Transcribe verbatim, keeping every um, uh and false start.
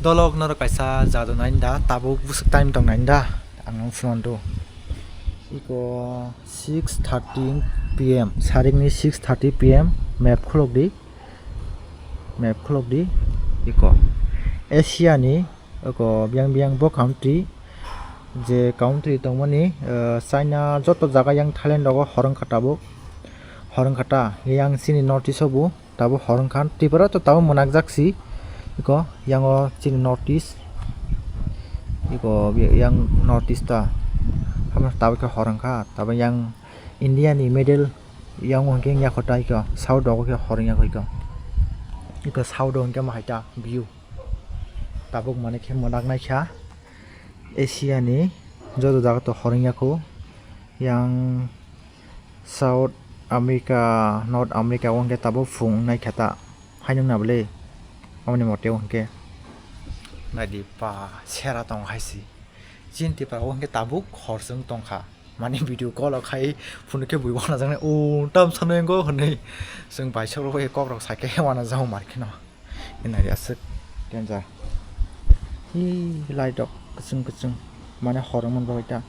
Dolok norok kaisa jadu nainda, tabuk bwswk time tong nainda, ang nung phunukdu. Iko six thirty P M, sarikni six thirty P M, map khulok di, map khulok di, iko Asia ni, iko biyang biyang bo country, je country tongmani, eh, China joto jaga yang Thailand rogo horong kha tabuk, horong kha ta, yang chini North East o bo. Tabuk horong kha, Tripura to tabuk mwnakjak si. Iko, yango chini North East. Iko, yang North East ta. Hamo tabuk khe horong kha, tabuk yang India ni middle, yang hwnkhe yakho ta iko, south rogo khe horong yakho iko. Iko south o hwnkhe ma hai ta view. Tabuk mane khe mwnak naikha Asia ni joto jaga to horong yakho. Yang South America, North America o hwnkhe tabuk phung wngnaikha ta. Haino wngna bwle? Aboni mote o hwnkhe. Naidi pa, sera tong hai si. Chini Tripura o hwnkhe tabuk hor se wng tongkha. Mani video call o khai phunukhe bui wanajaknai, "O, tam sanai wngkho," hwnwi. Chwng baisok rok bai kok rok saikhe wanajak mar kheno. Naidi aswk danger. Hi light rok kwchwng kwchwng. Mane hor wngmani bagwi ta.